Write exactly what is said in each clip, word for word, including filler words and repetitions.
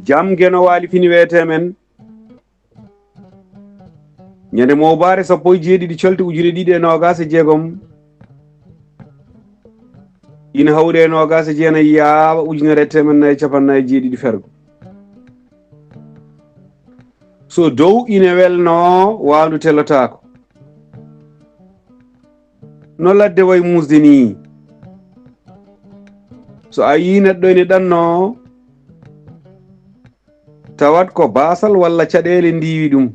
Jam Geno Waali Fini weetemen. Ñande mowbaare sappo e jeeɗiɗi colte ujine ɗiɗi e noogaas e jeegom, ina hawri e noogaas e jeenayi yaawa ujunere e teemed nayi e capanɗe nayi e jeeɗiɗi fergo. So dow ine welnoo, waandu tellotaako. No ladde wayi muusde nii. So a yii neɗɗo ene ɗannoo, tawat ko baasal walla caɗeele ndiiwi ɗum.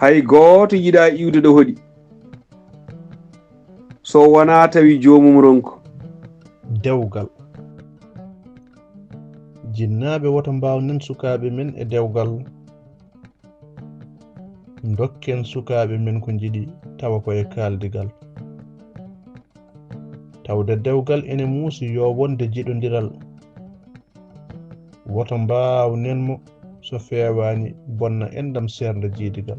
Hay gooto yiɗaa iwde ɗo hoɗi, so wonaa tawi joomum ronku. Dewgal. Jinnaaɓe, woto mbaawnen sukaaɓe men e dewgal. Ndokken sukaaɓe men ko njiɗi, tawa ko e kaaldigal. Tawde dewgal ene muusi, yo wonde jiɗondiral. Woto mbaawnen mo, so feewaani, bonna enɗam seernde jiidigal.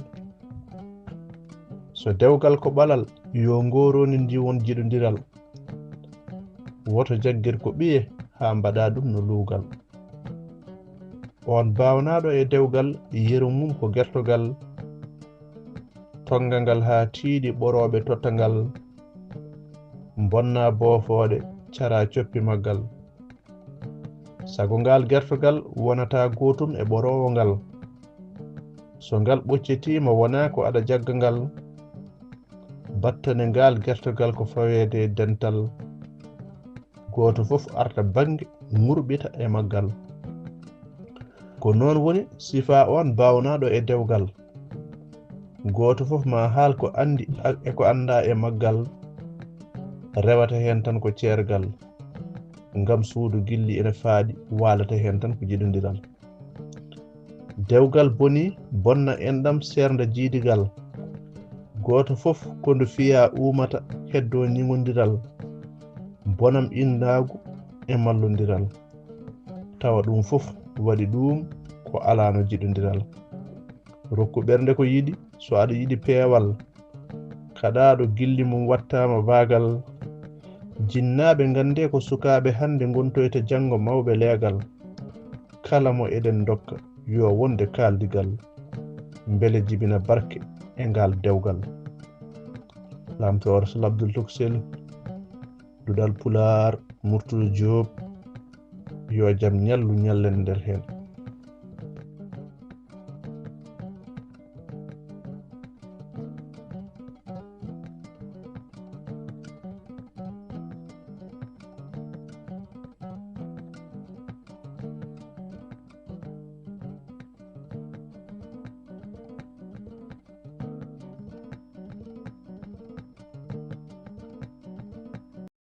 So dewgal ko ɓalal, yo ngooroni ndiwon jiɗondiral. Woto jaggir ko ɓiye, haa mbaɗa ɗum no luugal. On baawnaaɗo e dewgal, yeru mum ko gertogal. Tonnga ngal haa tiiɗi, ɓorooɓe totta ngal. Mbonna boofooɗe, cara coppi maggal. Sago ngal gertogal wonata gootum e ɓoroowo ngal. So ngal ɓoccitiima, wonaa ko aɗa jagga ngal. Battane ngal gertogal ko faweede e dental. Gooto fof arta bannge, ŋurɓita e maggal. Ko noon woni sifa on baawnaaɗo e dewgal. Gooto fof ma haal ko anndi e ko anndaa e maggal. Rewata heen tan ko ceergal. Ngam suudu gilli ene faaɗi, waalata heen tan ko jiɗondiral. Dewgal boni, bonna enɗam seernda jiidigal. Gooto fof ko ndu fiyaa uumata, heddoo ñiŋondiral. Bonam innaagu e mallondiral. Tawa ɗum fof waɗi ɗum ko alaano jiɗondiral. Rokku ɓernde ko yiɗi, so aɗa yiɗi peewal. Kaɗaaɗo gilli mum wattaama baagal. Jinnaaɓe, nganndee ko sukaaɓe hannde ngontoyta janngo mawɓe leegal. Kala mo eɗen ndokka, yo wonde kaaldigal, mbele jibina barke e ngal dewgal. Laamtoor Sal Abdul Tuksel, Duɗal Pulaar, Murtuɗo Joob, yo jam ñallu ñallen nder heen.